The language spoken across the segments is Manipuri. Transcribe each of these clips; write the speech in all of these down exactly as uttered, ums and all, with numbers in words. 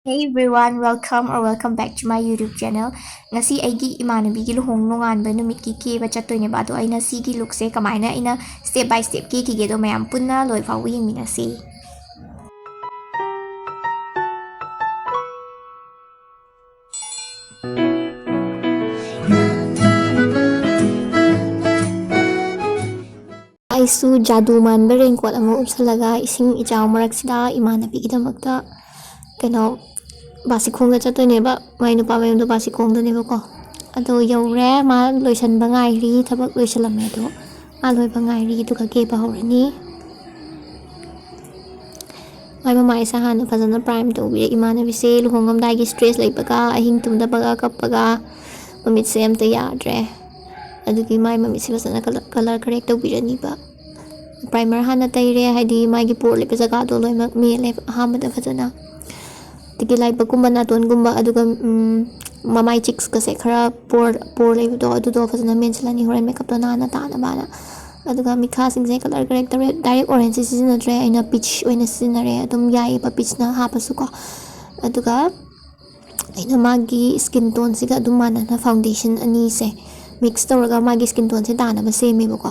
Hey everyone, welcome or welcome back to my YouTube channel. ꯉꯁꯤ ꯑꯩꯒꯤ ꯏꯃꯥꯟꯅꯕꯤꯒꯤ ꯂꯨꯍꯣꯡ ꯅꯣꯡꯉꯥꯟꯕ ꯅꯨꯃꯤꯠꯀꯤ ꯀꯦꯕ ꯆꯠꯇꯣꯏꯅꯦꯕ꯫ ꯑꯗꯣ ꯑꯩꯅ ꯁꯤꯒꯤ ꯂꯨꯛꯁꯦ ꯀꯃꯥꯏꯅ ꯑꯩꯅ step by step ꯀꯦꯈꯤꯒꯦꯗꯣ ꯃꯌꯥꯝ ꯄꯨꯟꯅ ꯂꯣꯏ ꯐꯥꯎꯕ ꯌꯦꯡꯃꯤꯟꯅꯁꯤ꯫ ꯑꯩꯁꯨ ꯖꯥꯗꯨ ꯃꯥꯟꯕ raincoat ꯑꯃ ꯎꯞꯁꯜꯂꯒ ꯏꯁꯤꯡ ꯏꯆꯥꯎ ꯃꯔꯛꯁꯤꯗ ꯏꯃꯥꯟꯅꯕꯤꯒꯤꯗꯃꯛꯇ ꯀꯩꯅꯣ ꯕꯥꯁꯤꯈꯣꯡꯗ ꯆꯠꯇꯣꯏꯅꯦꯕ꯫ ꯃꯥꯏ ꯅꯨꯄꯥ ꯃꯌꯨꯝꯗꯣ ꯕꯥꯁꯤꯈꯣꯡꯗꯅꯦꯕꯀꯣ꯫ ꯑꯗꯣ ꯌꯧꯔꯦ, ꯃꯥ ꯂꯣꯏꯁꯟꯕ ꯉꯥꯏꯔꯤ, ꯊꯕꯛ ꯂꯣꯏꯁꯜꯂꯝꯃꯦ꯫ ꯑꯗꯣ ꯃꯥ ꯂꯣꯏꯕ ꯉꯥꯏꯔꯤ, ꯑꯗꯨꯒ ꯀꯦꯕ ꯍꯧꯔꯅꯤ꯫ ꯃꯥꯏ ꯃꯃꯥꯏꯁꯦ ꯍꯥꯟꯅ ꯐꯖꯅ prime ꯇꯧꯕꯤꯔꯦ꯫ ꯏꯃꯥꯟꯅꯕꯤꯁꯦ ꯂꯨꯍꯣꯡꯉꯝꯗꯥꯏꯒꯤ stress ꯂꯩꯕꯒ, ꯑꯍꯤꯡ ꯇꯨꯝꯗꯕꯒ, ꯀꯞꯄꯒ, ꯃꯃꯤꯠꯁꯦ ꯑꯝꯇ ꯌꯥꯗ꯭ꯔꯦ꯫ ꯑꯗꯨꯒꯤ ꯃꯥꯏ ꯃꯃꯤꯠꯁꯦ ꯐꯖꯅ colour, colour correct ꯇꯧꯕꯤꯔꯅꯤꯕ꯫ Primer ꯍꯥꯟꯅ ꯇꯩꯔꯦ, ꯍꯥꯏꯗꯤ ꯃꯥꯒꯤ pore ꯂꯩꯕ ꯖꯒꯥꯗꯣ ꯂꯣꯏꯅꯃꯛ ꯃꯦꯜꯂꯦ ꯑꯍꯥꯟꯕꯗ ꯐꯖꯅ꯫ ꯑꯗꯒꯤ ꯂꯥꯏꯕꯛꯀꯨꯝꯕ, ꯅꯥꯇꯣꯟꯒꯨꯝꯕ, ꯑꯗꯨꯒ, ꯎꯝ, ꯃꯃꯥꯏ cheeksꯀꯁꯦ ꯈꯔ pore, pore ꯂꯩꯕꯗꯣ, ꯑꯗꯨꯗꯣ ꯐꯖꯅ ꯃꯦꯟꯁꯤꯜꯂꯅꯤ ꯍꯣꯔꯦꯟ makeupꯇꯣ ꯅꯥꯟꯅ ꯇꯥꯅꯕꯅ꯫ ꯑꯗꯨꯒ ꯃꯤꯠꯈꯥꯁꯤꯡꯁꯦ colour correct ꯇꯧꯔꯦ꯫ Direct orangeꯁꯦ ꯁꯤꯖꯤꯟꯅꯗ꯭ꯔꯦ, ꯑꯩꯅ peach ꯑꯣꯏꯅ ꯁꯤꯖꯤꯟꯅꯔꯦ꯫ ꯑꯗꯨꯝ ꯌꯥꯏꯌꯦꯕ peachꯅ ꯍꯥꯞꯄꯁꯨꯀꯣ꯫ ꯑꯗꯨꯒ ꯑꯩꯅ ꯃꯥꯒꯤ skin toneꯁꯤꯒ ꯑꯗꯨꯝ ꯃꯥꯟꯅꯅ foundation ꯑꯅꯤꯁꯦ mix ꯇꯧꯔꯒ ꯃꯥꯒꯤ skin toneꯁꯦ ꯇꯥꯅꯕ ꯁꯦꯝꯃꯦꯕꯀꯣ꯫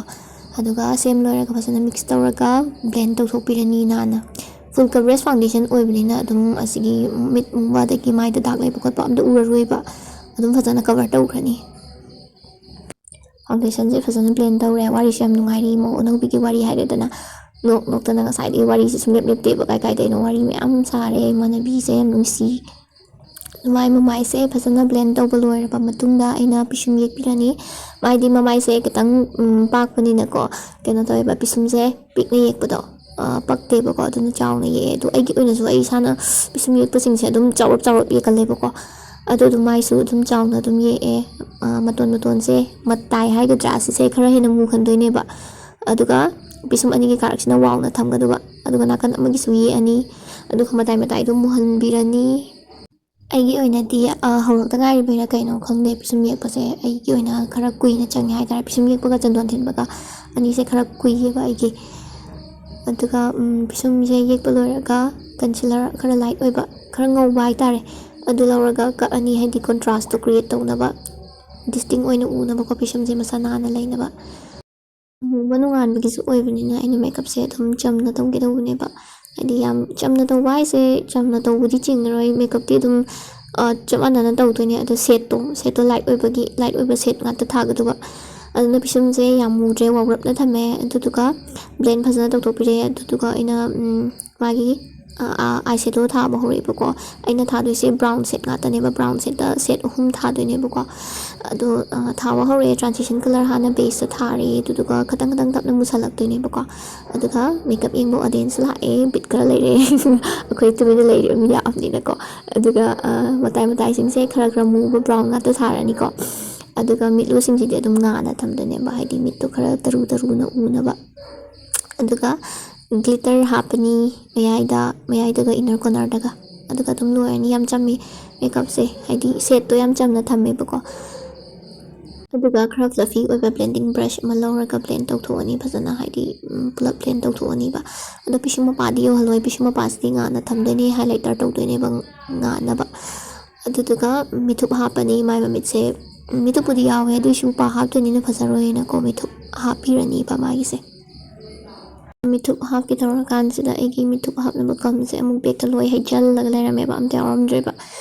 ꯑꯗꯨꯒ ꯁꯦꯝ ꯂꯣꯏꯔꯒ ꯐꯖꯅ mix ꯇꯧꯔꯒ blend ꯇꯧꯊꯣꯛꯄꯤꯔꯅꯤ ꯅꯥꯟꯅ꯫ Full coverage foundation ꯑꯣꯏꯕꯅꯤꯅ ꯑꯗꯨꯝ ꯑꯁꯤꯒꯤ ꯃꯤꯠꯀꯨꯝꯕ ꯑꯗꯒꯤ ꯃꯥꯏꯗ ꯗꯥꯛ ꯂꯩꯕ ꯈꯣꯠꯄ ꯑꯝꯇ ꯎꯔꯔꯣꯏꯕ, ꯑꯗꯨꯝ ꯐꯖꯅ cover ꯇꯧꯈ꯭ꯔꯅꯤ꯫ Foundationꯁꯦ ꯐꯖꯅ blend ꯇꯧꯔꯦ꯫ ꯋꯥꯔꯤꯁꯦ ꯌꯥꯝ ꯅꯨꯡꯉꯥꯏꯔꯤ, ꯃꯧ ꯑꯅꯧꯕꯤꯒꯤ ꯋꯥꯔꯤ ꯍꯥꯏꯔꯦꯗꯅ꯫ ꯅꯣꯛ ꯅꯣꯛꯇꯅ ꯉꯁꯥꯏꯗꯒꯤ ꯋꯥꯔꯤꯁꯦ ꯁꯨꯡꯂꯦꯞ ꯂꯦꯞꯇꯦꯕ, ꯀꯥꯏ ꯀꯥꯏꯗꯩꯅꯣ ꯋꯥꯔꯤ ꯃꯌꯥꯝ ꯁꯥꯔꯦ꯫ ꯏꯃꯥꯟꯅꯕꯤꯁꯦ ꯌꯥꯝ ꯅꯨꯡꯁꯤ꯫ ꯃꯥꯏ ꯃꯃꯥꯏꯁꯦ ꯐꯖꯅ blend ꯇꯧꯕ ꯂꯣꯏꯔꯕ ꯃꯇꯨꯡꯗ ꯑꯩꯅ ꯄꯤꯁꯨꯝ ꯌꯦꯛꯄꯤꯔꯅꯤ꯫ ꯃꯥꯏꯗꯤ ꯃꯃꯥꯏꯁꯦ ꯈꯤꯇꯪ, ꯎꯝ, ꯄꯥꯛꯄꯅꯤꯅꯀꯣ, ꯀꯩꯅꯣ ꯇꯧꯋꯦꯕ, ꯄꯤꯁꯨꯝꯁꯦ ꯄꯤꯛꯅ ꯌꯦꯛꯄꯗꯣ, ꯑ, ꯄꯛꯇꯦꯕꯀꯣ꯫ ꯑꯗꯨꯅ ꯆꯥꯎꯅ ꯌꯦꯛꯑꯦ꯫ ꯑꯗꯣ ꯑꯩꯒꯤ ꯑꯣꯏꯅꯁꯨ ꯑꯩ ꯏꯁꯥꯅ ꯄꯤꯁꯨꯝ ꯌꯦꯛꯄꯁꯤꯡꯁꯦ ꯑꯗꯨꯝ ꯆꯥꯎꯔꯞ ꯆꯥꯎꯔꯞ ꯌꯦꯛꯀꯜꯂꯦꯕꯀꯣ꯫ ꯑꯗꯣ ꯑꯗꯨꯝ ꯃꯥꯏꯁꯨ ꯑꯗꯨꯝ ꯆꯥꯎꯅ ꯑꯗꯨꯝ ꯌꯦꯛꯑꯦ꯫ ꯑ, ꯃꯇꯣꯟ ꯃꯇꯣꯟꯁꯦ, ꯃꯇꯥꯏ ꯍꯥꯏꯒꯗ꯭ꯔꯥ, ꯑꯁꯤꯁꯦ ꯈꯔ ꯍꯦꯟꯅ ꯃꯨꯍꯟꯗꯣꯏꯅꯦꯕ꯫ ꯑꯗꯨꯒ ꯄꯤꯁꯨꯝ ꯑꯅꯤꯒꯤ ꯀꯥꯔꯛꯁꯤꯅ ꯋꯥꯎꯅ ꯊꯝꯒꯗꯕ꯫ ꯑꯗꯨꯒ ꯅꯥꯀꯟ ꯑꯃꯒꯤꯁꯨ ꯌꯦꯛꯑꯅꯤ꯫ ꯑꯗꯨꯒ ꯃꯇꯥꯏ ꯃꯇꯥꯏꯗꯣ ꯃꯨꯍꯟꯕꯤꯔꯅꯤ꯫ ꯑꯩꯒꯤ ꯑꯣꯏꯅꯗꯤ, ꯑ, ꯍꯧꯔꯛꯇ ꯉꯥꯏꯔꯤꯕꯩꯔꯥ ꯀꯩꯅꯣ ꯈꯪꯗꯦ, ꯄꯤꯁꯨꯝ ꯌꯦꯛꯄꯁꯦ ꯑꯩꯒꯤ ꯑꯣꯏꯅ ꯈꯔ ꯀꯨꯏꯅ ꯆꯪꯉꯦ ꯍꯥꯏꯇꯥꯔꯦ꯫ ꯄꯤꯁꯨꯝ ꯌꯦꯛꯄꯒ ꯆꯟꯗꯣꯟ ꯊꯤꯟꯕꯒ ꯑꯅꯤꯁꯦ ꯈꯔ ꯀꯨꯏꯌꯦꯕ ꯑꯩꯒꯤ꯫ ꯑꯗꯨꯒ, ꯎꯝ, ꯄꯤꯁꯨꯝꯁꯦ ꯌꯦꯛꯄ ꯂꯣꯏꯔꯒ ꯀꯟꯁꯤꯂꯔ ꯈꯔ ꯂꯥꯏꯠ ꯑꯣꯏꯕ, ꯈꯔ ꯉꯧꯕ ꯍꯥꯏꯇꯥꯔꯦ, ꯑꯗꯨ ꯂꯧꯔꯒ ꯀꯛꯑꯅꯤ, ꯍꯥꯏꯗꯤ ꯀꯣꯟꯇ꯭ꯔꯥꯁꯇꯣ ꯀ꯭ꯔꯤꯌꯦꯠ ꯇꯧꯅꯕ, ꯗꯤꯁꯇꯤꯡ ꯑꯣꯏꯅ ꯎꯅꯕꯀꯣ, ꯄꯤꯁꯨꯝꯁꯦ ꯃꯁꯥ ꯅꯥꯟꯅ ꯂꯩꯅꯕ꯫ ꯑꯃꯨꯕ ꯅꯣꯡꯉꯥꯟꯕꯒꯤꯁꯨ ꯑꯣꯏꯕꯅꯤꯅ ꯑꯩꯅ ꯃꯦꯀꯞꯁꯦ ꯑꯗꯨꯝ ꯆꯝꯅ ꯇꯧꯒꯦ ꯇꯧꯕꯅꯦꯕ꯫ ꯍꯥꯏꯗꯤ ꯌꯥꯝ ꯆꯝꯅ ꯇꯧꯕ ꯍꯥꯏꯁꯦ, ꯆꯝꯅ ꯇꯧꯕꯗꯤ ꯆꯤꯡꯉꯔꯣꯏ, ꯃꯦꯀꯞꯇꯤ ꯑꯗꯨꯝ, ꯑ, ꯆꯞ ꯃꯥꯟꯅꯅ ꯇꯧꯗꯣꯏꯅꯦ꯫ ꯑꯗꯣ ꯁꯦꯠꯇꯣ, ꯁꯦꯠꯇꯣ ꯂꯥꯏꯠ ꯑꯣꯏꯕꯒꯤ, ꯂꯥꯏꯠ ꯑꯣꯏꯕ ꯁꯦꯠ ꯉꯥꯛꯇ ꯊꯥꯒꯗꯕ꯫ ꯑꯗꯨꯅ ꯄꯤꯁꯨꯝꯁꯦ ꯌꯥꯝ ꯃꯨꯗ꯭ꯔꯦ, ꯋꯥꯎꯔꯞꯅ ꯊꯝꯃꯦ꯫ ꯑꯗꯨꯗꯨꯒ ꯕ꯭ꯂꯦꯟ ꯐꯖꯅ ꯇꯧꯊꯣꯛꯄꯤꯔꯦ꯫ ꯑꯗꯨꯗꯨꯒ ꯑꯩꯅ, ꯎꯝ, ꯃꯥꯒꯤ, ꯑ, ꯑ, ꯑꯥꯏ ꯁꯦꯗꯣ ꯊꯥꯕ ꯍꯧꯔꯛꯑꯦꯕꯀꯣ꯫ ꯑꯩꯅ ꯊꯥꯗꯣꯏꯁꯦ ꯕ꯭ꯔꯥꯎꯟ ꯁꯦꯠ ꯉꯥꯛꯇꯅꯦꯕ, ꯕ꯭ꯔꯥꯎꯟ ꯁꯦꯠꯇ ꯁꯦꯠ ꯑꯍꯨꯝ ꯊꯥꯗꯣꯏꯅꯦꯕꯀꯣ꯫ ꯑꯗꯣ, ꯑ, ꯊꯥꯕ ꯍꯧꯔꯛꯑꯦ꯫ ꯇ꯭ꯔꯥꯟꯁꯤꯁꯟ ꯀꯂꯔ ꯍꯥꯟꯅ ꯕꯦꯁꯇ ꯊꯥꯔꯦ, ꯑꯗꯨꯗꯨꯒ ꯈꯇꯪ ꯈꯇꯪ ꯇꯞꯅ ꯃꯨꯁꯜꯂꯛꯇꯣꯏꯅꯦꯕꯀꯣ꯫ ꯑꯗꯨꯒ ꯃꯦꯀꯞ ꯌꯦꯡꯕ ꯑꯣꯗꯤꯌꯦꯟꯁ ꯂꯥꯛꯑꯦ, ꯕꯤꯠ ꯈꯔ ꯂꯩꯔꯦ꯫ ꯑꯩꯈꯣꯏ ꯇꯨꯃꯤꯟꯅ ꯂꯩꯔꯤꯕ ꯃꯤ ꯌꯥꯝꯕꯅꯤꯅꯀꯣ꯫ ꯑꯗꯨꯒ, ꯑ, ꯃꯇꯥꯏ ꯃꯇꯥꯏꯁꯤꯡꯁꯦ ꯈꯔ ꯈꯔ ꯃꯨꯕ ꯕ꯭ꯔꯥꯎꯟ ꯉꯥꯛꯇ ꯊꯥꯔꯅꯤꯀꯣ꯫ ꯑꯗꯨꯒ ꯃꯤꯠꯂꯨꯁꯤꯡꯁꯤꯗꯤ ꯑꯗꯨꯝ ꯉꯥꯟꯅ ꯊꯝꯗꯣꯏꯅꯦꯕ, ꯍꯥꯏꯗꯤ ꯃꯤꯠꯇꯣ ꯈꯔ ꯇꯔꯨ ꯇꯔꯨꯅ ꯎꯅꯕ꯫ ꯑꯗꯨꯒ ꯒ꯭ꯂꯤꯇꯔ ꯍꯥꯞꯄꯅꯤ ꯃꯌꯥꯏꯗ, ꯃꯌꯥꯏꯗꯒ ꯏꯟꯅꯔ ꯀꯣꯔꯅꯔꯗꯒ꯫ ꯑꯗꯨꯒ ꯑꯗꯨꯝ ꯂꯣꯏꯔꯅꯤ꯫ ꯌꯥꯝ ꯆꯝꯃꯤ ꯃꯦꯀꯞꯁꯦ, ꯍꯥꯏꯗꯤ ꯁꯦꯠꯇꯣ ꯌꯥꯝ ꯆꯝꯅ ꯊꯝꯃꯦꯕꯀꯣ꯫ ꯑꯗꯨꯒ ꯈꯔ ꯐ꯭ꯂꯐꯤ ꯑꯣꯏꯕ ꯕ꯭ꯂꯦꯟꯗꯤꯡ ꯕ꯭ꯔꯁ ꯑꯃ ꯂꯧꯔꯒ ꯕ꯭ꯂꯦꯟ ꯇꯧꯊꯣꯛꯑꯅꯤ ꯐꯖꯅ, ꯍꯥꯏꯗꯤ, ꯎꯝ, ꯄꯨꯂꯞ ꯕ꯭ꯂꯦꯟ ꯇꯧꯊꯣꯛꯑꯅꯤꯕ꯫ ꯑꯗꯣ ꯄꯤꯁꯨꯝ ꯃꯄꯥꯗꯤ ꯌꯧꯍꯜꯂꯣꯏ, ꯄꯤꯁꯨꯝ ꯃꯄꯥꯁꯤꯗꯤ ꯉꯥꯟꯅ ꯊꯝꯗꯣꯏꯅꯦ, ꯍꯥꯏꯂꯥꯏꯇꯔ ꯇꯧꯗꯣꯏꯅꯦꯕ ꯉꯥꯟꯅꯕ꯫ ꯑꯗꯨꯗꯨꯒ ꯃꯤꯊꯨꯞ ꯍꯥꯞꯄꯅꯤ꯫ ꯃꯥꯏ ꯃꯃꯤꯠꯁꯦ, ꯎꯝ, ꯃꯤꯊꯨꯞꯄꯨꯗꯤ ꯌꯥꯎꯋꯦ, ꯑꯗꯨꯏꯁꯨ ꯄꯥ ꯍꯥꯞꯇꯣꯏꯅꯤꯅ ꯐꯖꯔꯣꯏꯅꯀꯣ, ꯃꯤꯊꯨꯞ ꯍꯥꯞꯄꯤꯔꯅꯤꯕ ꯃꯥꯒꯤꯁꯦ꯫ ꯃꯤꯊꯨꯞ ꯍꯥꯞꯀꯦ ꯇꯧꯔꯀꯥꯟꯁꯤꯗ ꯑꯩꯒꯤ ꯃꯤꯊꯨꯞ ꯍꯥꯞꯅꯕ ꯒꯝꯁꯦ ꯑꯃꯨꯛ ꯕꯦꯛꯇ ꯂꯣꯏ ꯍꯩꯖꯜꯂꯒ ꯂꯩꯔꯝꯃꯦꯕ, ꯑꯝꯇ ꯌꯥꯎꯔꯝꯗ꯭ꯔꯦꯕ꯫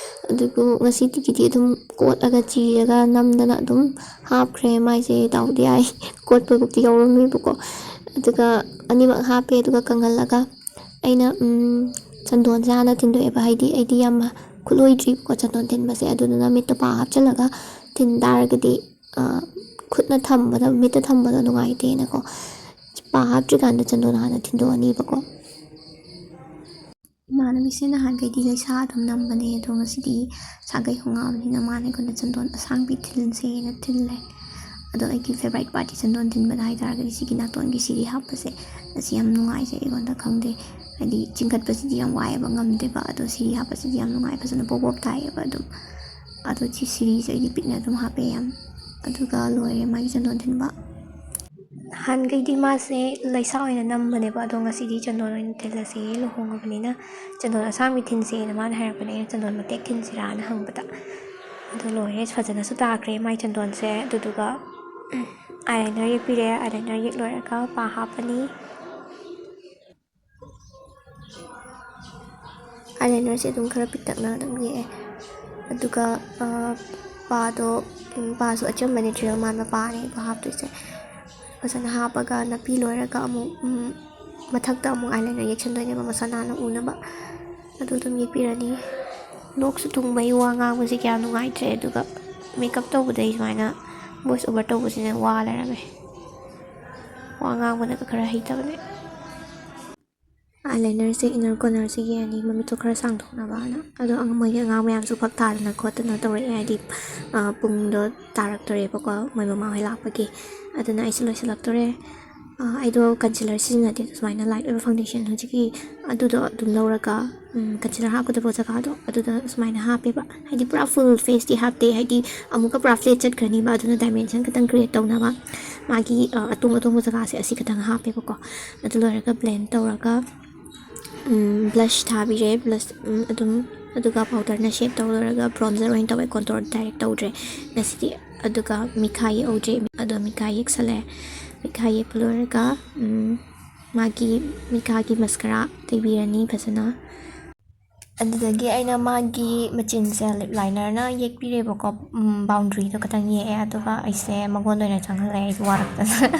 ꯑꯗꯨꯕꯨ ꯉꯁꯤꯗꯒꯤꯗꯤ ꯑꯗꯨꯝ ꯀꯣꯠꯂꯒ ꯆꯤꯔꯒ ꯅꯝꯗꯅ ꯑꯗꯨꯝ ꯍꯥꯞꯈ꯭ꯔꯦ꯫ ꯃꯥꯏꯁꯦ ꯗꯥꯎꯗꯤ ꯌꯥꯏ, ꯀꯣꯠꯄꯕꯨꯛꯇꯤ ꯌꯥꯎꯔꯝꯃꯦꯕꯀꯣ꯫ ꯑꯗꯨꯒ ꯑꯅꯤꯃꯛ ꯍꯥꯞꯄꯦ, ꯑꯗꯨꯒ ꯀꯪꯍꯜꯂꯒ ꯑꯩꯅ, ꯎꯝ, ꯆꯟꯗꯣꯟꯁꯦ ꯍꯥꯟꯅ ꯊꯤꯟꯗꯣꯛꯑꯦꯕ, ꯍꯥꯏꯗꯤ ꯑꯩꯗꯤ ꯌꯥꯝ ꯈꯨꯠꯂꯣꯏꯗ꯭ꯔꯤꯕꯀꯣ ꯆꯟꯗꯣꯟ ꯊꯤꯟꯕꯁꯦ꯫ ꯑꯗꯨꯗꯨꯅ ꯃꯤꯠꯇ ꯄꯥ ꯍꯥꯞꯆꯜꯂꯒ ꯊꯤꯟ ꯇꯥꯔꯒꯗꯤ, ꯑ, ꯈꯨꯠꯅ ꯊꯝꯕꯗ, ꯃꯤꯠꯇ ꯊꯝꯕꯗꯣ ꯅꯨꯡꯉꯥꯏꯇꯦꯅꯀꯣ꯫ ꯄꯥ ꯍꯥꯞꯇ꯭ꯔꯤꯀꯥꯟꯗ ꯆꯟꯗꯣꯟ ꯍꯥꯟꯅ ꯊꯤꯟꯗꯣꯛꯑꯅꯤꯕꯀꯣ꯫ ꯏꯃꯥꯟꯅꯕꯤꯁꯦ ꯅꯍꯥꯟꯈꯩꯗꯤ ꯂꯩꯁꯥ ꯑꯗꯨꯝ ꯅꯝꯕꯅꯦ, ꯑꯗꯣ ꯉꯁꯤꯗꯤ ꯁꯥꯒꯩ ꯍꯣꯡꯉꯛꯑꯕꯅꯤꯅ ꯃꯥꯅ ꯑꯩꯉꯣꯟꯗ ꯆꯟꯗꯣꯟ ꯑꯁꯥꯡꯕꯤ ꯊꯤꯜꯁꯦꯅ ꯊꯤꯜꯂꯦ꯫ ꯑꯗꯣ ꯑꯩꯒꯤ ꯐꯦꯕꯣꯔꯥꯏꯠ ꯄꯥꯔꯠꯇꯤ ꯆꯟꯗꯣꯟ ꯊꯤꯟꯕꯗ ꯍꯥꯏꯇꯥꯔꯒꯗꯤ ꯁꯤꯒꯤ ꯅꯥꯇꯣꯟꯒꯤ ꯁꯤꯔꯤ ꯍꯥꯞꯄꯁꯦ, ꯑꯁꯤ ꯌꯥꯝ ꯅꯨꯡꯉꯥꯏꯖꯩ ꯑꯩꯉꯣꯟꯗ, ꯈꯪꯗꯦ, ꯍꯥꯏꯗꯤ ꯆꯤꯡꯈꯠꯄꯁꯤꯗꯤ ꯌꯥꯝ ꯋꯥꯏꯑꯦꯕ, ꯉꯝꯗꯦꯕ, ꯑꯗꯣ ꯁꯤꯔꯤ ꯍꯥꯞꯄꯁꯤꯗꯤ ꯌꯥꯝ ꯅꯨꯡꯉꯥꯏ, ꯐꯖꯅ ꯄꯣꯞ ꯄꯣꯞ ꯇꯥꯏꯌꯦꯕ ꯑꯗꯨꯝ꯫ ꯑꯗꯣ ꯁꯤ ꯁꯤꯔꯤꯁꯦ ꯑꯩꯗꯤ ꯄꯤꯛꯅ ꯑꯗꯨꯝ ꯍꯥꯞꯄꯦ ꯌꯥꯝ꯫ ꯑꯗꯨꯒ ꯂꯣꯏꯔꯦ ꯃꯥꯒꯤ ꯆꯟꯗꯣꯟ ꯊꯤꯟꯕ꯫ ꯅꯍꯥꯟꯈꯩꯗꯤ ꯃꯥꯁꯦ ꯂꯩꯁꯥ ꯑꯣꯏꯅ ꯅꯝꯕꯅꯦꯕ, ꯑꯗꯣ ꯉꯁꯤꯗꯤ ꯆꯟꯗꯣꯟ ꯑꯣꯏꯅ ꯊꯤꯜꯂꯁꯦ, ꯂꯨꯍꯣꯡꯉꯕꯅꯤꯅ ꯆꯟꯗꯣꯟ ꯑꯁꯥꯡꯕꯤ ꯊꯤꯟꯁꯦꯅ ꯃꯥꯅ ꯍꯥꯏꯔꯛꯄꯅꯦ꯫ ꯑꯩꯅ ꯆꯟꯗꯣꯟ ꯃꯇꯦꯛ ꯊꯤꯟꯁꯤꯔꯥꯅ ꯍꯪꯕꯗ, ꯑꯗꯨ ꯂꯣꯏꯔꯦ, ꯐꯖꯅꯁꯨ ꯇꯥꯈ꯭ꯔꯦ ꯃꯥꯏ ꯆꯟꯗꯣꯟꯁꯦ꯫ ꯑꯗꯨꯗꯨꯒ eyeliner ꯌꯦꯛꯄꯤꯔꯦ꯫ Eyeliner ꯌꯦꯛ ꯂꯣꯏꯔꯒ ꯄꯥ ꯍꯥꯞꯄꯅꯤ꯫ Eyelinerꯁꯦ ꯑꯗꯨꯝ ꯈꯔ ꯄꯤꯛꯇꯛꯅ ꯑꯗꯨꯝ ꯌꯦꯛꯑꯦ꯫ ꯑꯗꯨꯒ, ꯑ, ꯄꯥꯗꯣ, ꯎꯝ, ꯄꯥꯁꯨ ꯑꯆꯝꯕ natural ꯃꯥꯟꯕ ꯄꯥꯅꯦ ꯑꯩꯕꯨ ꯍꯥꯞꯇꯣꯏꯁꯦ꯫ ꯐꯖꯅ ꯍꯥꯞꯄꯒ ꯅꯞꯄꯤ ꯂꯣꯏꯔꯒ ꯑꯃꯨꯛ, ꯎꯝ, ꯃꯊꯛꯇ ꯑꯃꯨꯛ eyeliner ꯌꯦꯛꯁꯟꯗꯣꯏꯅꯦꯕ, ꯃꯁꯥ ꯅꯥꯟꯅ ꯎꯅꯕ꯫ ꯑꯗꯨ ꯑꯗꯨꯝ ꯌꯦꯛꯄꯤꯔꯅꯤ꯫ ꯂꯣꯛꯁꯨ ꯊꯨꯡꯕꯩ ꯋꯥ ꯉꯥꯡꯕꯁꯦ ꯀꯌꯥ ꯅꯨꯡꯉꯥꯏꯇ꯭ꯔꯦ, ꯑꯗꯨꯒ makeup ꯇꯧꯕꯗꯩ ꯁꯨꯃꯥꯏꯅ voice over ꯇꯧꯕꯁꯤꯅ ꯋꯥ ꯂꯩꯔꯝꯃꯦ꯫ ꯋꯥ ꯉꯥꯡꯕꯅꯒ ꯈꯔ ꯍꯩꯇꯕꯅꯦ꯫ Eyelinerꯁꯦ inner cornerꯁꯦ ꯌꯦꯛꯑꯅꯤ, ꯃꯃꯤꯠꯇꯣ ꯈꯔ ꯁꯥꯡꯗꯣꯛꯅꯕꯅ꯫ ꯑꯗꯣ ꯑꯉ-, ꯃꯣꯏꯒꯤ ꯑꯉꯥꯡ ꯃꯌꯥꯝꯁꯨ ꯐꯛ ꯊꯥꯗꯅ ꯈꯣꯠꯇꯅ ꯇꯧꯔꯛꯑꯦ, ꯍꯥꯏꯗꯤ, ꯑ, ꯄꯨꯡꯗꯣ ꯇꯥꯔꯛꯇꯣꯔꯦꯕꯀꯣ, ꯃꯣꯏ ꯃꯃꯥꯍꯣꯏ ꯂꯥꯛꯄꯒꯤ꯫ ꯑꯗꯨꯅ ꯑꯩꯁꯨ ꯂꯣꯏꯁꯤꯜꯂꯛꯇꯣꯔꯦ꯫ ꯑ, ꯑꯩꯗꯣ concealer ꯁꯤꯖꯤꯟꯅꯗꯦ, ꯁꯨꯃꯥꯏꯅ light ꯑꯣꯏꯕ foundation ꯍꯧꯖꯤꯛꯀꯤ ꯑꯗꯨꯗꯣ ꯑꯗꯨꯝ ꯂꯧꯔꯒ, ꯎꯝ, concealer ꯍꯥꯞꯀꯗꯕ ꯖꯒꯥꯗꯣ ꯑꯗꯨꯗ ꯁꯨꯃꯥꯏꯅ ꯍꯥꯞꯄꯦꯕ꯫ ꯍꯥꯏꯗꯤ ꯄꯨꯔꯥ full faceꯇꯤ ꯍꯥꯞꯇꯦ, ꯍꯥꯏꯗꯤ ꯑꯃꯨꯛꯀ ꯄꯨꯔꯥ flat ꯆꯠꯈ꯭ꯔꯅꯤꯕ, ꯑꯗꯨꯅ dimension ꯈꯤꯇꯪ create ꯇꯧꯅꯕ ꯃꯥꯒꯤ, ꯑ, ꯑꯇꯣꯡ ꯑꯇꯣꯡꯕ ꯖꯒꯥꯁꯦ ꯑꯁꯤ ꯈꯤꯇꯪ ꯍꯥꯞꯄꯦꯕꯀꯣ꯫ ꯑꯗꯨ ꯂꯣꯏꯔꯒ blend ꯇꯧꯔꯒ, ꯎꯝ, blush ꯊꯥꯕꯤꯔꯦ꯫ Blush, ꯎꯝ, ꯑꯗꯨꯝ, ꯑꯗꯨꯒ powderꯅ shape ꯇꯧ ꯂꯣꯏꯔꯒ bronzer ꯑꯣꯏꯅ ꯇꯧꯋꯦ, contour direct ꯇꯧꯗ꯭ꯔꯦ ꯉꯁꯤꯗꯤ꯫ ꯑꯗꯨꯒ ꯃꯤꯠꯈꯥ ꯌꯦꯛꯍꯧꯗ꯭ꯔꯦ, ꯑꯗꯣ ꯃꯤꯠꯈꯥ ꯌꯦꯛꯁꯜꯂꯦ꯫ ꯃꯤꯠꯈꯥ ꯌꯦꯛꯄ ꯂꯣꯏꯔꯒ, ꯎꯝ, ꯃꯥꯒꯤ ꯃꯤꯠꯈꯥꯒꯤ mascara ꯇꯩꯕꯤꯔꯅꯤ ꯐꯖꯅ꯫ ꯑꯗꯨꯗꯒꯤ ꯑꯩꯅ ꯃꯥꯒꯤ ꯃꯆꯤꯟꯁꯦ lip linerꯅ ꯌꯦꯛꯄꯤꯔꯦꯕꯀꯣ, ꯎꯝ, boundaryꯗꯣ ꯈꯇꯪ ꯌꯦꯛꯑꯦ, ꯑꯗꯨꯒ ꯑꯩꯁꯦ ꯃꯉꯣꯟꯗ ꯑꯣꯏꯅ ꯆꯪꯍꯜꯂꯦ, ꯑꯩꯁꯨ ꯋꯥꯔꯛꯇꯅ꯫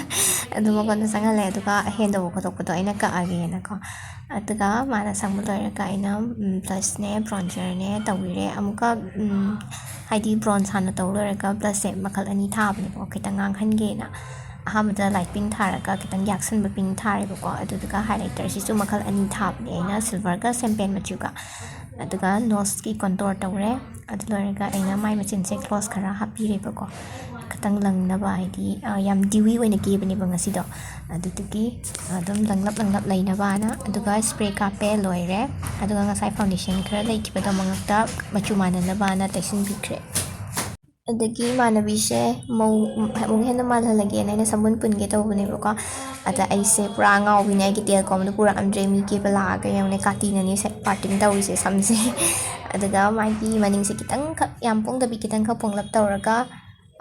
ꯑꯗꯨ ꯃꯉꯣꯟꯗ ꯆꯪꯍꯜꯂꯦ, ꯑꯗꯨꯒ ꯍꯦꯟꯗꯧꯕ ꯈꯣꯠꯇꯣꯛꯄꯗꯣ ꯑꯩꯅ ꯀꯛꯑꯒꯦꯅꯀꯣ꯫ ꯑꯗꯨꯒ ꯃꯥꯅ ꯁꯪꯕ ꯂꯣꯏꯔꯒ ꯑꯩꯅ, ꯎꯝ, blushꯅꯦ bronzerꯅꯦ ꯇꯧꯕꯤꯔꯦ꯫ ꯑꯃꯨꯛꯀ, ꯎꯝ, ꯍꯥꯏꯗꯤ bronze ꯍꯥꯟꯅ ꯇꯧ ꯂꯣꯏꯔꯒ blushꯁꯦ ꯃꯈꯜ ꯑꯅꯤ ꯊꯥꯕꯅꯦꯕꯀꯣ, ꯈꯤꯇꯪ ꯉꯥꯡꯍꯟꯒꯦꯅ꯫ ꯑꯍꯥꯟꯕꯗ light pink ꯊꯥꯔꯒ ꯈꯤꯇꯪ ꯌꯥꯛꯁꯟꯕ pink ꯊꯥꯔꯦꯕꯀꯣ, ꯑꯗꯨꯗꯨꯒ highlighterꯁꯤꯁꯨ ꯃꯈꯜ ꯑꯅꯤ ꯊꯥꯕꯅꯦ ꯑꯩꯅ, silverꯒ champagne ꯃꯆꯨꯒ꯫ ꯑꯗꯨꯒ noseꯀꯤ contour ꯇꯧꯔꯦ꯫ ꯑꯗꯨ ꯂꯣꯏꯔꯒ ꯑꯩꯅ ꯃꯥꯏ ꯃꯆꯤꯟꯁꯦ gloss ꯈꯔ ꯍꯥꯞꯄꯤꯔꯦꯕꯀꯣ, ꯈꯤꯇꯪ ꯂꯪꯅꯕ, ꯍꯥꯏꯗꯤ, ꯑ, ꯌꯥꯝ dewy ꯑꯣꯏꯅ ꯀꯦꯕꯅꯦꯕ ꯉꯁꯤꯗꯣ, ꯑꯗꯨꯗꯨꯒꯤ ꯑꯗꯨꯝ ꯂꯪꯂꯞ ꯂꯪꯂꯞ ꯂꯩꯅꯕꯅ꯫ ꯑꯗꯨꯒ spray ꯀꯥꯞꯄꯦ, ꯂꯣꯏꯔꯦ꯫ ꯑꯗꯨꯒ ꯉꯁꯥꯏ foundation ꯈꯔ ꯂꯩꯈꯤꯕꯗꯣ ꯃꯉꯛꯇ ꯃꯆꯨ ꯃꯥꯟꯅꯅꯕꯅ ꯇꯩꯁꯤꯟꯕꯤꯈ꯭ꯔꯦ꯫ ꯑꯗꯒꯤ ꯏꯃꯥꯟꯅꯕꯤꯁꯦ ꯃꯧ ꯑꯃꯨꯛ ꯍꯦꯟꯅ ꯃꯥꯜꯍꯜꯂꯒꯦꯅ ꯑꯩꯅ ꯁꯝꯕꯨꯟ ꯄꯨꯟꯒꯦ ꯇꯧꯕꯅꯦꯕꯀꯣ꯫ ꯑꯗ ꯑꯩꯁꯦ ꯄꯨꯔꯥ ꯑꯉꯥꯎꯕꯤꯅꯦ, ꯑꯩꯒꯤ ꯇꯦꯜ ꯀꯣꯝꯗꯣ ꯄꯨꯔꯛꯑꯝꯗ꯭ꯔꯦ꯫ ꯃꯤ ꯀꯦꯕ ꯂꯥꯛꯑꯒ ꯌꯦꯡꯉꯨꯅꯦ, ꯀꯥꯇꯤꯅꯅꯦ ꯁꯦ ꯄꯥꯔꯇꯤꯡ ꯇꯧꯔꯤꯁꯦ ꯁꯝꯁꯦ꯫ ꯑꯗꯨꯒ ꯃꯥꯒꯤ ꯃꯅꯤꯡꯁꯦ ꯈꯤꯇꯪꯈꯛ, ꯌꯥꯝ ꯄꯣꯡꯗꯕꯤ, ꯈꯤꯇꯪꯈꯛ ꯄꯣꯡꯂꯞ ꯇꯧꯔꯒ,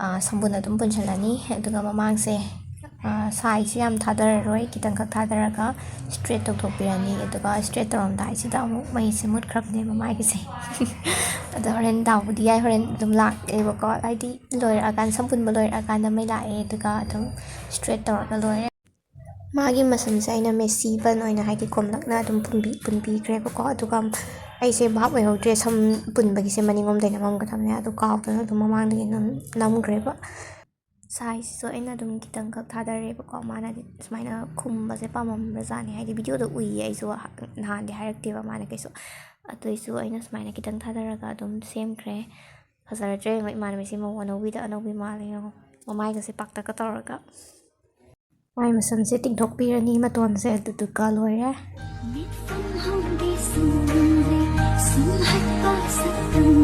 ꯑ, ꯁꯝꯕꯨꯟ ꯑꯗꯨꯝ ꯄꯨꯟꯁꯤꯜꯂꯅꯤ꯫ ꯑꯗꯨꯒ ꯃꯃꯥꯡꯁꯦ, ꯑ, ꯁꯥꯏꯁꯦ ꯌꯥꯝ ꯊꯥꯗꯔꯔꯣꯏ, ꯈꯤꯇꯪꯈꯛ ꯊꯥꯗꯔꯒ ꯏꯁꯇ꯭ꯔꯦꯠ ꯇꯧꯊꯣꯛꯄꯤꯔꯅꯤ꯫ ꯑꯗꯨꯒ ꯏꯁꯇ꯭ꯔꯦꯠ ꯇꯧꯔꯝꯗꯥꯏꯁꯤꯗ ꯑꯃꯨꯛ ꯃꯩꯁꯦ ꯃꯨꯠꯈ꯭ꯔꯕꯅꯦꯕ ꯃꯥꯒꯤꯁꯦ꯫ ꯑꯗꯣ ꯍꯣꯔꯦꯟ ꯗꯥꯎꯕꯨꯗꯤ ꯌꯥꯏ, ꯍꯣꯔꯦꯟ ꯑꯗꯨꯝ ꯂꯥꯛꯑꯦꯕꯀꯣ, ꯍꯥꯏꯗꯤ ꯂꯣꯏꯔꯛꯑꯀꯥꯟꯗ, ꯁꯝ ꯄꯨꯟꯕ ꯂꯣꯏꯔꯛꯑꯀꯥꯟꯗ ꯃꯩ ꯂꯥꯛꯑꯦ, ꯑꯗꯨꯒ ꯑꯗꯨꯝ ꯏꯁꯇ꯭ꯔꯦꯠ ꯇꯧꯔꯒ ꯂꯣꯏꯔꯦ꯫ ꯃꯥꯒꯤ ꯃꯁꯝꯁꯦ ꯑꯩꯅ ꯃꯦꯁꯤ ꯕꯟ ꯑꯣꯏꯅ, ꯍꯥꯏꯗꯤ ꯀꯣꯝꯂꯛꯅ ꯑꯗꯨꯝ ꯄꯨꯟꯕꯤ-, ꯄꯨꯟꯕꯤꯈ꯭ꯔꯦꯕꯀꯣ꯫ ꯑꯗꯨꯒ ꯑꯩꯁꯦ ꯚꯥꯞ ꯑꯣꯏꯍꯧꯗ꯭ꯔꯦ, ꯁꯝ ꯄꯨꯟꯕꯒꯤꯁꯦ ꯃꯅꯤꯡꯂꯣꯝꯗꯩꯅ ꯅꯝꯒꯗꯕꯅꯦ, ꯑꯗꯨ ꯀꯥꯎꯗꯅ ꯑꯗꯨꯝ ꯃꯃꯥꯡꯗꯒꯤ ꯅꯝ-, ꯅꯝꯈ꯭ꯔꯦꯕ꯫ ꯁꯥꯏꯁꯤꯁꯨ ꯑꯩꯅ ꯑꯗꯨꯝ ꯈꯤꯇꯪꯈꯛ ꯊꯥꯗꯔꯦꯕꯀꯣ꯫ ꯃꯥꯅꯗꯤ ꯁꯨꯃꯥꯏꯅ ꯈꯨꯝꯕꯁꯦ ꯄꯥꯝꯃꯝꯕꯖꯥꯠꯅꯤ, ꯍꯥꯏꯗꯤ ꯚꯤꯗꯤꯑꯣꯗ ꯎꯏꯌꯦ ꯑꯩꯁꯨ, ꯅꯍꯥꯟꯗꯤ ꯍꯥꯏꯔꯛꯇꯦꯕ ꯃꯥꯅ ꯀꯩꯁꯨ꯫ ꯑꯗꯨꯏꯁꯨ ꯑꯩꯅ ꯁꯨꯃꯥꯏꯅ ꯈꯤꯇꯪ ꯊꯥꯗꯔꯒ ꯑꯗꯨꯝ ꯁꯦꯝꯈ꯭ꯔꯦ꯫ ꯐꯖꯔꯗ꯭ꯔꯦ ꯌꯦꯡꯉꯣ, ꯏꯃꯥꯟꯅꯕꯤꯁꯦ ꯃꯧ ꯑꯅꯧꯕꯤꯗ ꯑꯅꯧꯕꯤ ꯃꯥꯜꯂꯦ ꯌꯦꯡꯉꯣ, ꯃꯃꯥꯏꯒꯁꯦ ꯄꯥꯛꯇꯛꯀ ꯇꯧꯔꯒ꯫ ꯃꯥꯏ ꯃꯁꯝꯁꯦ ꯇꯤꯡꯊꯣꯛꯄꯤꯔꯅꯤ ꯃꯇꯣꯟꯁꯦ, ꯑꯗꯨꯗꯨꯒ ꯂꯣꯏꯔꯦ꯫ ꯃꯤꯠꯐꯝ ꯍꯧꯕꯤ ꯁꯨꯝꯂꯦ, ꯁꯨꯝꯍꯠꯄ ꯁꯛꯇꯝ